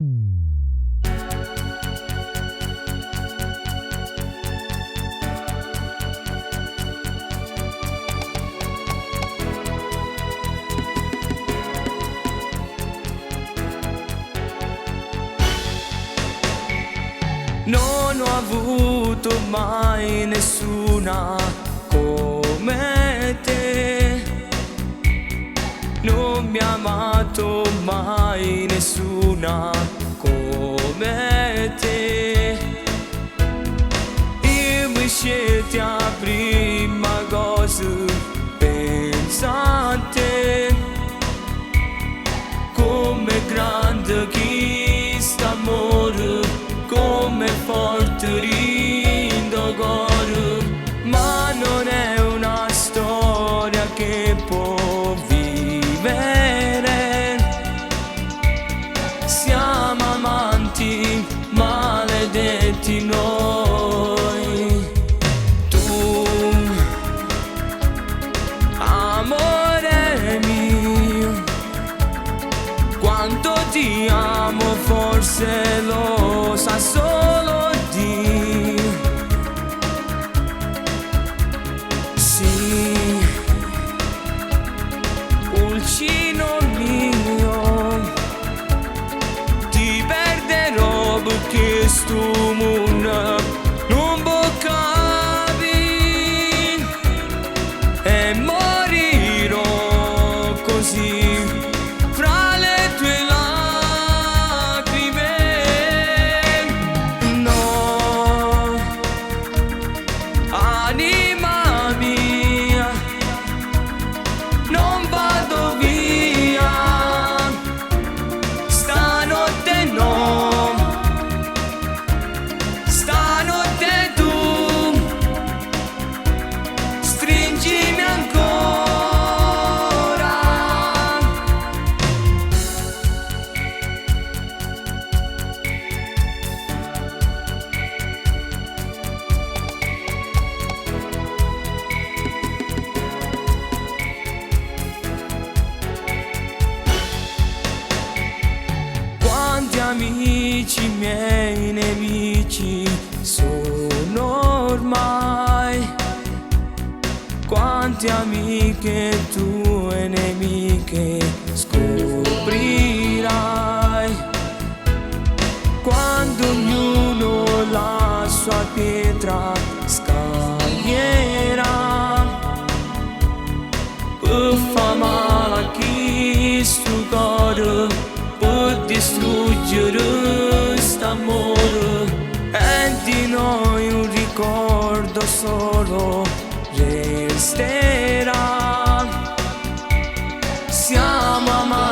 Non ho avuto mai nessuna come te. Non mi ha amato mai nessuna come te. Io mi scelti a prima cosa pensate come grande chi sta amore, come forte rindo cuore, ma non è una storia che può vivere. Siamo amanti maledetti noi. Tu, amore mio, quanto ti amo forse lo sa solo Dio. Sì, pulcino mio, ti perderò perché sto mondo non può capire e morirò così fra le tue lacrime. No, anima mia, non vado via, stanotte no, stanotte tu, stringimi ancora. Quanti amici miei nemici sono ormai, quante amiche tue nemiche scoprirai, quando ognuno la sua pietra scaglierà, per fa male a chi sto cuore, per distruggere st'amore, e di noi un ricordo solo resterà. Siamo amanti.